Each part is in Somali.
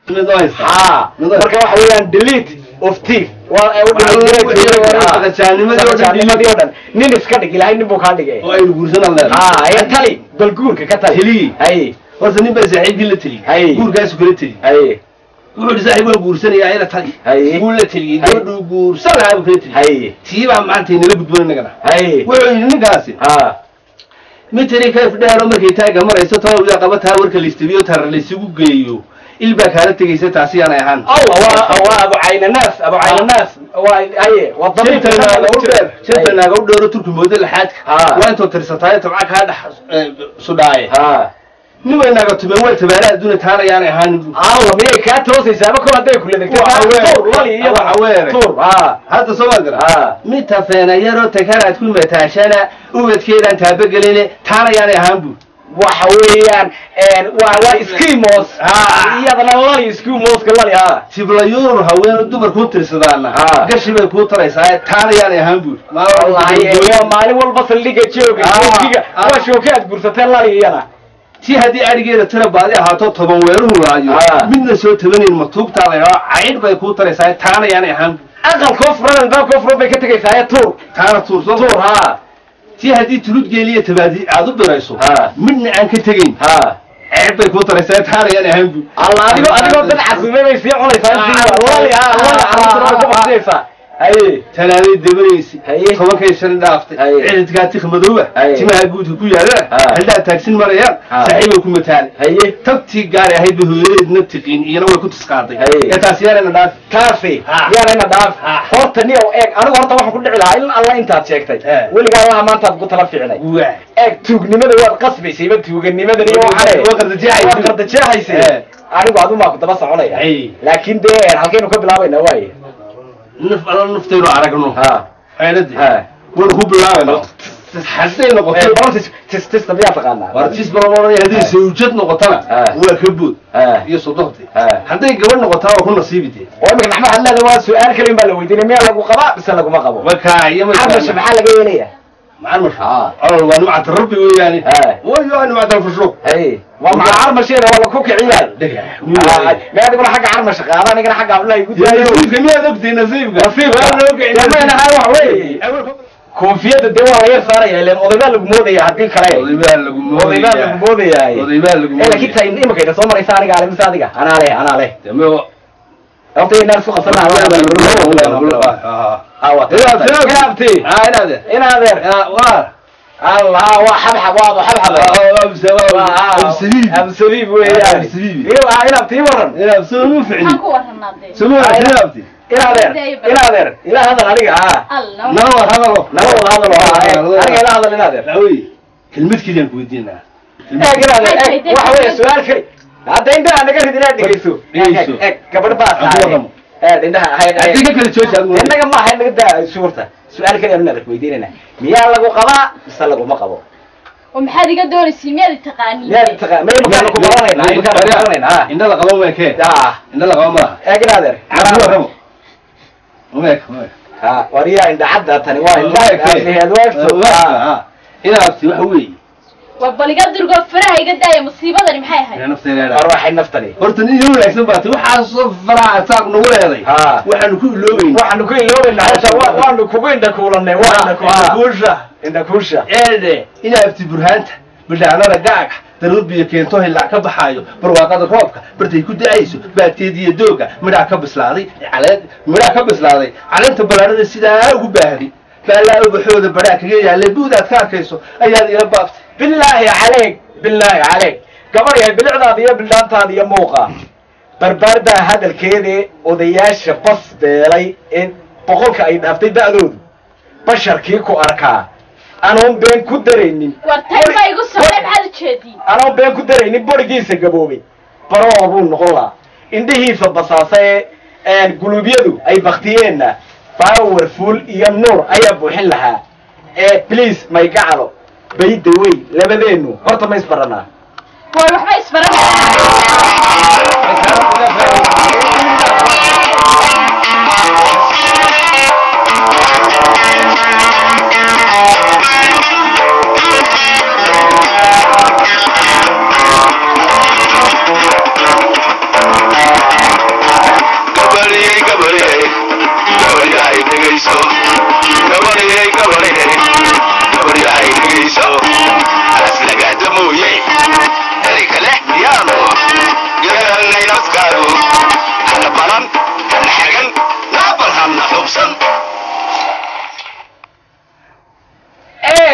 Mid oo haysta. Ha, marka waxa weeyaan delete of thief waa ay u Saqajaanimadii oo dhan. Saqajaanimadii oo dhan nin iska dhig, ilaahay nin buu kaa dhigay oo aynu guursanaan leedahay. Ha, ee tali bal guurka ka tali. Tali. Hay. Horta nin baa saaxiibkii la teliyey. Hay. Guurkaasu kala teliyey. Hay. Wuxuu yidhi saaxiib waan guursanayaa, ila tali. Hay. Wuu la teliyey. Hay. Gabadhuu guursan lahaa buu kala teliyey. Hay. Tii baa maanta inala gudboon innagana. Hay. Wuxuu yidhi ninkaasi ha mitri kayf dheero markay taagga marayso tolowda qabataa warka laystabiyo tarar laysugu geeyo il baa kaala tegaysa, taasi yaanay ahaan. Allah, waa abu caynanaas, abu caynanaas waa haye waa dabiib. Shanta naaga u dheer, shanta naaga u dheero turki moodo laxaadka Ha. waa intoo tirsataayo tabca kaa dhex sudhaaye. Ha. Nimay naaga tumeen waa tabaala adduuna, taana yaanay ahaanin bu. Allah, miyay kaa toosaysaa ama kol hadday kula degto? Waxa weere. Tuur lali iyada. Waxa weere. Tuur, ha. Hadda soo maad gara Ha. mid tafeena yaroo takaraad ku mataashana ubadkeedaan taabageline, taana yaanay ahaan bu. Waxa weeyaan waa skimos. Ha. Iyadana lali, skimoska lali, ha. Tiblayuurur haweenu dumar kuu tirsadaana Ha. gashi bay kuu taraysaa, taana yaanay ahaan bu. Wallahi waa maalin walba saldhiga jooga. Ah, shookiga ah. waa shooki aad guursateen lali iyada. Tii haddii adhigeeda tira baadi ahaato 10 weeruhu laayo Ah. midna soo tabanayn matuugtaa la yidhaho caydh bay kuu taraysaa, taana yaanay ahaan bu. Aqal koo furan, albaab koo furan bay ka tegaysaa, tuur. Taana tuur soo Tuur, ha. Tii haddii tulud geeliya tabaadi aad u birayso Ah. midna aan ka tegayn ha ceeb bay kuu taraysaa, taana yaanay ahaan bu. Allah, adigoo dad casuumay bay sii cunaysaa intii lali, ha, lali carruurtuna way ku baxsinaysaa, haye. Talaaday dabanaysi Haye. 10kay shan dhaaftay Haye. cididkaa tik madooba Haye. timaha guudka ku yaallaan Ah. haldhaa taagsin marayaan Ah. saaxiibay ku mataalay haye tabtii gaari ahayd ba hooyadeedna tiqiin iyana way ku tisqaaday Haye. ee taas yaanayna dhaafi. Taasi Ha. yaanayna dhaaf. Ha. Horta niyow eeg, anigu horta waxaan ku dhici lahaa in alla intaad sheegtay Eh. weligaa allaha maantaad ku tala fiicnay. Waa. Eeg, tuugnimada waad qasbaysayba, tuuganimadan iyo waxane Waa qardajeexaysay. Waad qardajeexaysay. Eh. Anigu adumaa ku daba soconaya. Ay. Laakiin dee halkaynu ka bilaabaynaa waaye? Naf alla naftaynu aragno ha xeeladii ha waynu ku bilaabayna hadday noqoto Bal tis tis tista miyaa taqaanaa? War tis bala hadday sawjad noqotana Ah. waa ka bood Ah. iyo sodohti Ah. hadday gabadh noqotana waa ku nasiibi dee. Oo imika naxma had leedahay waa su'aal kale in baa la weydiinaya, miyaa lagu qabaa mise laguma qabo? Marka iyo Carmasha maxaa laga yeelaya? macarmash Ah. olol waa nimcata rabbi weeyaane. Ah. Wayo nimcata alfushuq. Hay, waa maca carmasheeda waa laku kiciyaa. Me adiguna xagga carmasha qaada, anigana xagga hablaha igu daayo. Nasiibka miyaad ogtay? Nasiibka. Nasiibka. Dee wax weeye koofiyadda dee waa la yar saaraya, ileen odaybaa lagu moodaya haddii kale. Odaybaa lagu Odaybaa lagu moodaya. moodaya. Odaybaa lagu Eh, laakiin moodaya. taa imika ina soo maraysa aniga ale mise adiga? Anaa leh, anaa leh. Horta inaan isku qabsanaa. Inaabti, inaadeer, Allah, waa xabxab, waa abu xabxab, abu sabiib weeyaan. Abu Sabiib. Iyo inaabti ii waran. Maxaan ku warranaa dee? Inaadeer, inaadeer, ila hadal aniga, ha. Allah. Nala wada hadalo, ha, aniga ila hadal inaadeer. Kelmad keliyaan ku weydiinaa. Eeg inaadeer, eeg, waxa weeye su-aal keli hadda indhaha naga rid inaad dhegeyso. Dhegeyso. Eeg, eeg, gabadh baa Aan ku saaray warramo. Eeg indhaha hay. Haddii ka kala jooji adigu. Innaga ma ahay, naga daa suurta. Su-aal keli aan inaadeer ku weydiinayna, miyaa lagu qabaa mise laguma qabo? Oo maxaad iga doonaysiin? Miyaad i taqaaniin? Miyaad taqaan? Ma imikaanu ku baranaynaa, imikaanu ku baranaynaa, ha. Indha la qaban weekee. Ah. Indha la qaban malaha. Eeg inaadeer. Aan ku warramo. Umeek, umeek. Ha, wariyaa indhacadda tani waa indha weegto. Inaabti waxa weeye War bal iga durgo, faraha iga daaya, musiibadani maxay ahayd? Nafteeda War waxay naftani. Horta nin iyo wanaagsan baa ti waxaasoo faraha saaq nagu leeday. Ha. Waxaanu ku iloobeyn. Waxaanu ku iloobaynaa horta waanu kugu indhakuulanay, waana ku Guusha. Indhakuusha. Eedhe inaabti burhaanta bidhaanada gaaga daruur biyo keento hillaac ka baxaayo barwaaqada roobka bartay ku da-ayso baadkeed iyo dooga midhaa ka bislaaday caleen midhaa ka bislaaday caleenta balaadhada sidaa ugu baahday baallaa ubaxooda badhaa kaga yaallay buudaad ka arkayso ayaad ila baaftay. Bilaahi calayk, bilaahi calayk, gabar yahay bilicdaada iyo bildhaantaada iyo muuqa barbaardaa hadalkeedee odayaasha bas beelay ee 100ka ay dhaaftay da'doodu basharkii ku arkaa anoon been ku daraynin. War tan baa igu socday, maxaad ujeediin? Anoon been ku daraynin borigiisa gaboobay baroo buu noqon lahaa indhihiisa basaasa ee guluubyadu ay baktiyeenna powerful iyo nuur ayaa buuxin lahaa. Ee please may gacalo bayda wey, labadeennu horta ma isbaranaa? War waxba isbaran.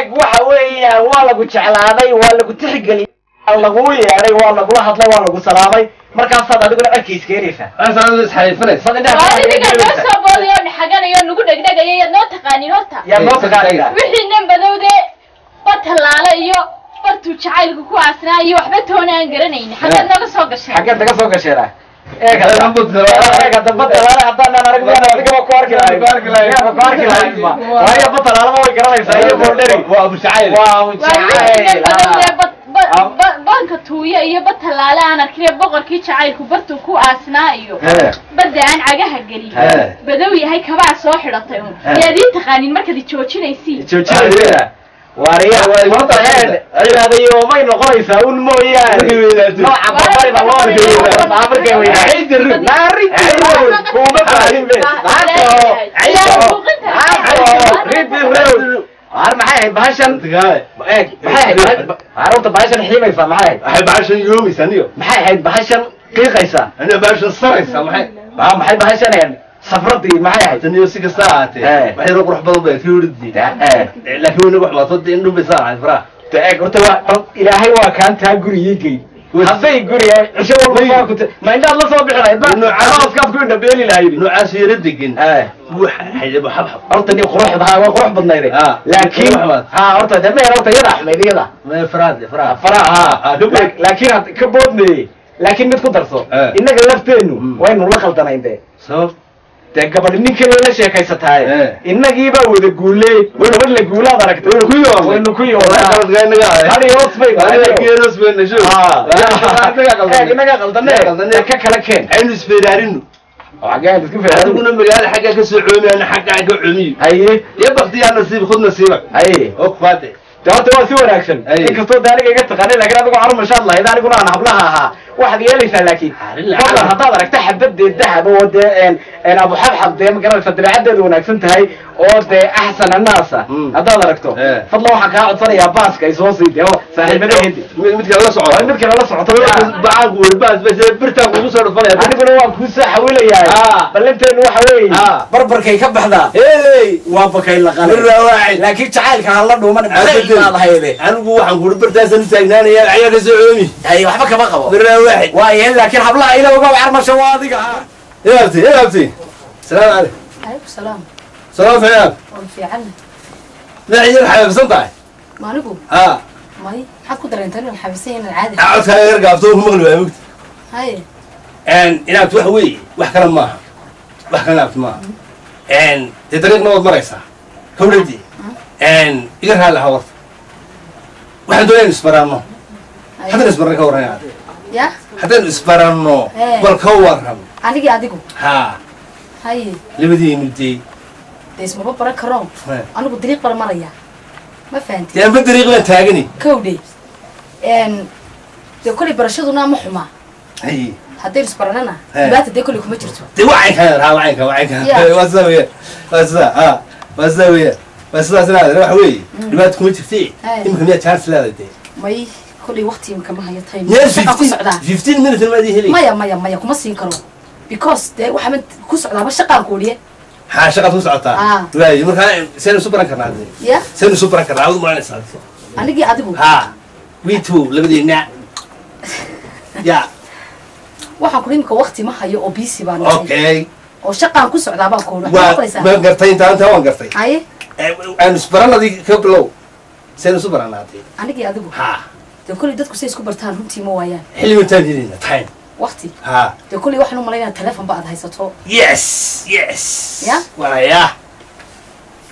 Eeg, waxa weeyaan waa lagu jeclaaday, waa lagu tixgeliyey, waa lagu yeedhay, waa lagula hadlay, waa lagu salaamay, markaasaad adiguna cerka iskeenaysaa. Asaad isxariifanaysa. Sad indhaha Waa idinka noo gelinaysaa. soo boodaya oo naxaganaya oo nagu dhegdhegaya, yaad noo taqaanin horta? Yaad noo taqaanaysaa? Wixii nin badowde batalaale iyo bartuu jacaylku ku aasnaa iyo waxba toona aan garanaynin, xaggeed nooga soo gashay? Xaggeed naga soo gasheena? Eeg hadda, batalaale haddaanaan arag miyaan adigaba ku arki lahayn? Ku arki lahayn. Miyaaba ku arki lahayn ma? Waayo batalaalaba way garanaysaa iyo boodheri. Waa Abu Jacayl. Waa Waa wixii nin jacayl. badowde banka tuuya iyo batalaale aan arkine, boqorkii jacaylku bartuu ku aasnaa iyo badda aan cagaha gelin, badow yahay kabaa soo xidhatay un, yaad ii taqaanin markaad i joojinaysiin? Joojinaysa waariya horta heed cibaadayoomay noqonaysaa un mooyaane. Markay weynaato. Nooca barbarida loo arkayo markay weynaato. Naari kuma baahin be. Waar maxay ahayd bahashan? Eeg, maxay ahayd carruurta bahashan xiimaysaa? Maxay ahayd? Waxay bahashan yoomaysaa niyo. Maxay ahayd bahashan qiiqaysaa? Aniga bahashan saraysaa maxay? Maa maxay bahashan ahayd safradii? Maxay ahayd? Taniyo si kasta ha ahaatee, waxay yaro qurux badan bay ka yoridii, laakiin waynagu xumaato dee, indhun bay saa ahayd faraha. De eeg horta, waa ilaahay waa kaan taa gurigii gey. Hadday guriga cisho walba waa ku ma indhaad la soo bixi lahayd ma arooskaad ku indhabeeli lahayd? Noocaas yaro degan buu xayabo xabxab. Horta nin quruxda waa qurux badnayday, laakiin qurux baad. Ha, horta de meel horta iyada xumayd iyada. Ma faraad faraha? Faraha. Ah, ka bood. Laakiin had ka boodmeeyey, laakiin mid ku darso. Innaga lafteennu waynu la khaldanayn de. Sabab? Dee gabadh nin keliya la sheekaysataaye, innagiibaa wada guuley, gabadh la guulaad aragtay. Waynu ku yoolnay. Waynu ku yoolnay. Qaladka inaga ah. Adios bay. Geeros bay nasho. Inaga qaldanay. Innaga qaldane. Qaldanay. Ka kala keen. Aynu isfeeraarino. Xaggeen isku feeraarino? Adiguna magaala xaggaa ka soo coomi, ana xaggaa ka coomiyo. Haye. Ya baktiyaa nasiib, khud nasiibak. Haye. Oo kufaade. De horta waa si wanaagsan. Inkastoo de aniga iga taqaanay, laakiin adigu carmashaad lahayd, aniguna aan hablaha ahaa. Waxaad yeelaysaa laakiin fadlan haddaad aragta xabad dee dahab oo dee een abu xabxab dee ma garanaysa, dabeecaddeedu wanaagsan tahay oo dee axsan annaasa, haddaad aragto, fadlan waxaan kaa codsanayaa baaska ay soo sii dee oo saaxiibadaheedi. Mid kale la soco. Waa mid kale la socoto. Bacaanku weli baas bas birtaan kugu soo dhufanaya. Aniguna waan kuu soo xawilayaa. Ballanteenu waxa weeye barbarkay ka baxdaa. Hey, waa bakay la qalay. Birraa waacid. Laakiin jacaylka ha la dhuuman baad hayde. Anigu waxaan kuuri bartaasaan u taagnaanaya, ayaa ka soo coomi. Hay, waxba kama qabo. Birraa waaxid. Waaye laakiin hablaha ila ogow, carmasha waa adiga. Yaabti, yaabti, salaam calaykum. Calaykum salaam. Salaam fiican. Waan fiicanna. Magaciisa xabeebsan tahay? Ma anigu? Ha. May, maxaad ku dareentaa inaan xabisan yahay? Inaan caadi. Codkaaga yar gaabto ku maqli waaya mugti. Haye. Inaad wax weeye, wax kale maaha, wax kalena abti maaha. Dee dariiqna waad maraysaa kawdhadii, iga raalli ahaa. Warta waxaan doonaya inu isbaraanno. Haddaynu isbarano ka warran inaad Ya haddaynu isbaranno, bal ka warran. Anigii adigu? Ha. Haye. Labadiinu dee. Dee ismaba baran karo. Anigu dariiq baan maraya, ma fahanti? Dee anba dariiq baan taagani. Kowdhe, dee kolay barashaduna ma xumaa. Haye. Haddaynu isbaranana dhibaata dee kolay kuma jirto. Dee waa caynkan, ha, waa caynkan, waa caynkan, waa sidaa weeyaan, waa sidaa, ha, waa sidaa weeyaan, waa sidaas. Inaad waxa weeye dhibaata kuma jirte. Imika miyaa chance leedahay dee? May, kolay waqti imika ma hayo, time miyaa shaqaa ku socdaa. 15 minutes maad ii heli? Maya, maya, maya, kuma siin karo because dee waxaa ku socdaaba shaqaan kuudhiye. Haa, shaqaad ku socotaa. Waayo, markaa seen isu baran karnaa dee? Ya? Seen isu baran karnaa, aad u malanaysaa? Anigii adigu? Ha, we two, labadeena ya. Waxaan kuri imika waqti ma hayo oo busy baan nahay. Oo shaqaan ku socdaa baan kuudhi. Waa waxaad maqlaysaa? Waan gartay, intaa waan gartay. Haye. Aan isbaranadii ka bilow, seen isu baranaa dee? Anigii adigu? Ha. Dee kolay dadku say isku bartaan runtii ma waayaan. Xilli intaan helina time. Waqti? Ha. Dee kolay waxaan u malaynaya telefon ba aad haysato. Yes. Ya? Wanayaa,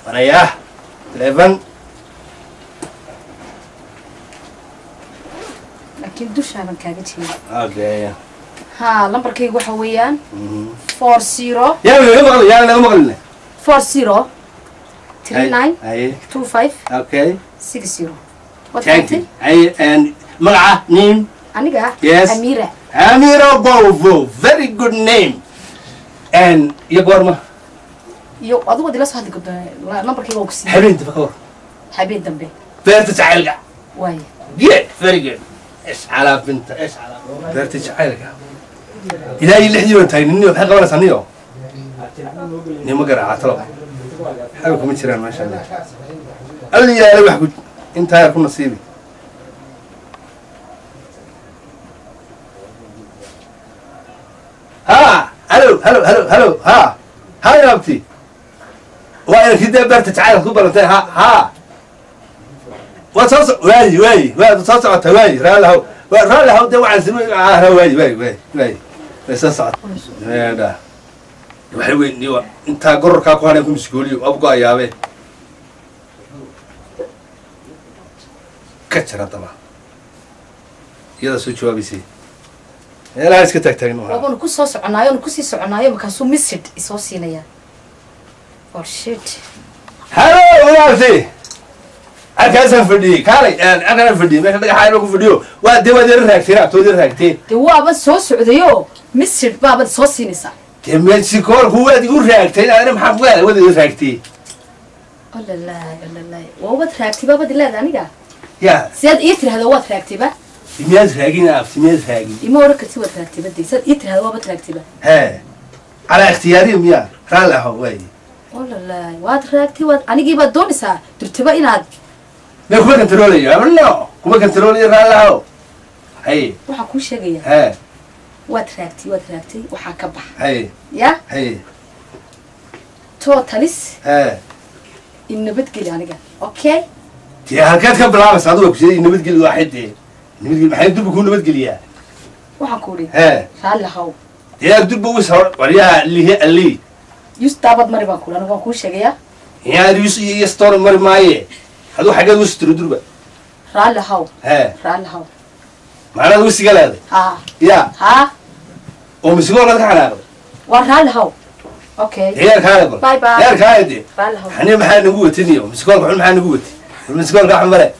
wanayaa telefon. Laakiin dushaaban kaaga jeeda. Okay. Ha, lambarkaygu waxa weeyaan 40. Yaa naga maqli, yaa naga maqlina. 40 39 Haye. 25 60. Waad Thank you. fahamtay? Haye, and magaca, name? Aniga? Yes. Amira. Amira Bovo, very good name. And iyo goorma? Iyo adigu waad ila soo hadli kartaa, lambarkayga waa ku siiyey. Habeen dambe ka war. Habeen dambe. Beerta jacaylka. Waaya. Good, very good. ايش على بنت، ايش على beerta jacaylka. Ilaahay lixdii baan tahay ninniyo, maxay qabanaysaa niyo? Nimo garaaca talo. Xaga kuma jiraan, maasha Allah. Aliyaale wax ku intaa yar ku nasiibi. Ha, halo halo halo halo, ha ha yaabti, waa inankii beerta jacaylka ku balantay. Ha ha, waad soo waayi waayi, waad soo socotaa waayi. Raalli haw, raalli haw, dee waxaan simi waayi waayi waayi waayi, way soo socota. Waxay weyn intaa gororkaa ku hadhan ku misgooliyo abgo ayaabe ka jira daba iyadaa soo jawaabaysay meelaha iska taagtaagno. Waabanu ku soo soconaayo, nu kusii soconaayo, markaasuu message isoo siinaya. Oh shit. Halo walaabti, halkaasaan fadhiyey, kaalay, halkaasaan fadhiyey meesha dhagaxa inoo ku fadhiyo. Waa dee waad yara raagteen, abta waad yara raagteen. Dee waaban soo socdayo, message baabad soo siinaysaa. Dee meesikoolku waad igu raagtay, adina maxaa ku gaadhay? Waad igu raagtay. Olalay olalay, waa waad raagtay baabad ileeda aniga. Ya sidaad ii tirahda waad raagtayba. Miyaad raagin abti, miyaad raagin? Ima oran karti waad raagtayba, dee sidaad ii tirahda waabad raagtayba. Hee, calaa ikhtiyaariya miyaa? Raalli aho waaye. Olalay, waad raagtay, waad anigii baad doonaysaa durtaba inaad me kuma kantaroolayo, no kuma kantaroolayo, raalli aho. Haye. Waxaan kuu sheegayaa. Hee. Waad raagtay, waad raagtay, waxaa ka bax. Haye. Ya. Haye. Totalis. Hee. In nabadgeli aniga, okay? Dee halkeed ka bilaabaysa adigu kusheegay nabadgeli? Waa xidee nabadgeli, maxay durba kuu nabadgeliyaa? Waxaan ku idhi hee raalli haw. Dee durba wis hor waryaha lihe ali yustaabad mari baan kuhi anigu, waan kuu sheegayaa. Yaa yus iyo yastoor mari maaye, aduu xaggeed wis tiro durba? Raalli haw. Hee. Raalli haw. Macnaad wisiga leeday? Ha. Ya. Ha. Oo misigoo ka xanaaqday? Waa raalli haw, okay. Ciyaar kaale bal. Bye bye. Ciyaar kaale dee. Raalli haw. Xani maxaa nagu watiniyo miskoolka xun? Maxaa nagu wati miskoolka xun mare?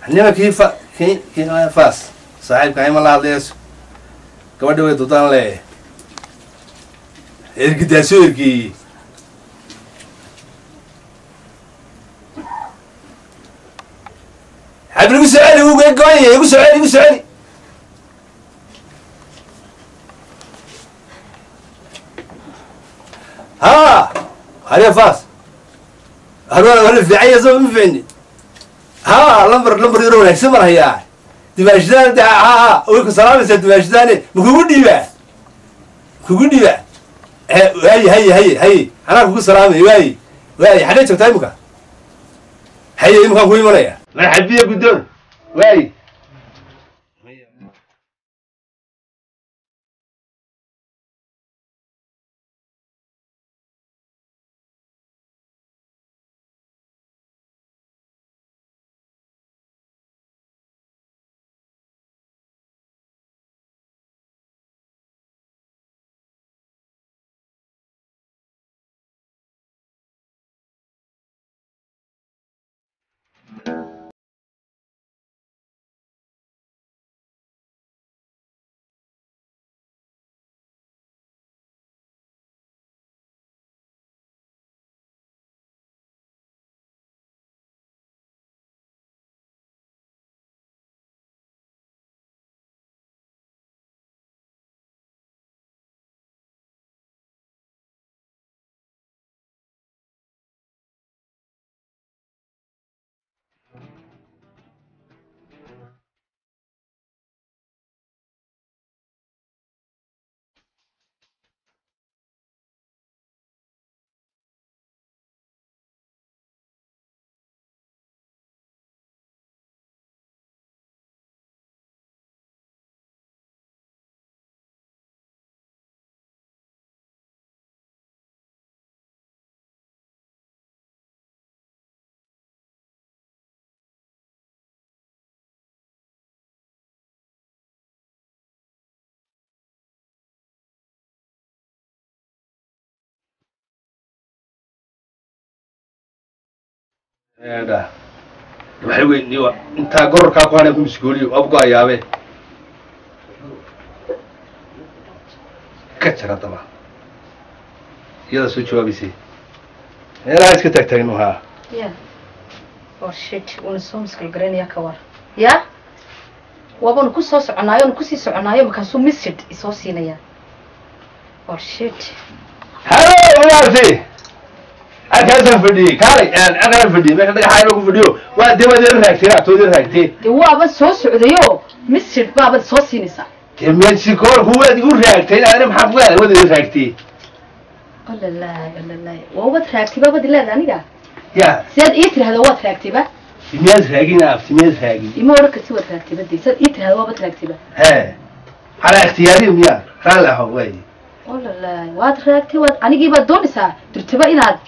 Xanima kii fa kii kii faas saaxiibka ima la hadlayso gabadha way dudaan le ergidaa soo ergeeyey. Xabri igu soo celi, wuu goanya, igu soo celi, igu soo celi. Ha, hariya faas harwaa wala fiicanya soo ma fiicni. Ha, lambar lambar yaro wanaagsan baan hayaa dimaashidaan de. Ha ha, way ku salaamaysaa dimaashidaane. Ma kugu dhiibaa? Kugu dhiibaa? Waayi, haye haye haye, anaa kugu salaamay. Waayi waayi, xaggee joogtaa imika? Haye, imkaan ku imanaya. Marxabiya guddoon. Waayi. Waxay weyn intaa gororkaa ku hadhan ku misgooliyo abgo ayaabe ka jira daba iyadaa soo jawaabaysay meelaha iska taagtaagno. Haa. Ya, oh shit, wuuna soo muskil garanayaa ka war. Ya waabanu ku soo soconaayo, nu kusii soconaayo, markaasuu message isoo siinaya. Oh shit. Halo walaabti, Aqalkaasaan fadhiyey, kaalay, aqalaan fadhiyey, meesha dhagaxa inuu ku fadhiyo waa dee waad yara raagteen, abtood yara raagteen. Dee waaba soo socdayo, misir baabad soo siinaysaa. Dee meelsikoorku waad igu raagtay, inaadna maxaad ku leedahay? Waad iga raagtay. Olalaay, olalaay, waa waad raagtay baabad leeda aniga. Ya. Sidaad ii tirahda waad raagtayba? Miyaad raagin, abti? Miyaad raagin? Ima odhan karti waad raagtayba dee, sidaad ii tirahda waabad raagtayba. He, calaa ikhtiyaariya miyaa? Raalli aho waaye. Olalaay, waad raagtay, waad anigii baad doonaysaa durtaba inaad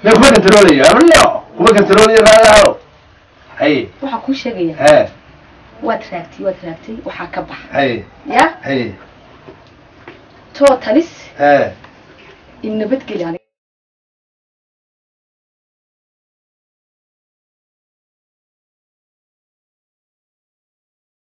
Me kuma kantaroolayo, no, kuma kantaroolayo, raalli aho, haye. Waxaan kuu sheegaya, he, waad raagtay, waad raagtay, waxaa ka bax. Haye. Ya. Haye. Totalis he in nabadgeli aniga.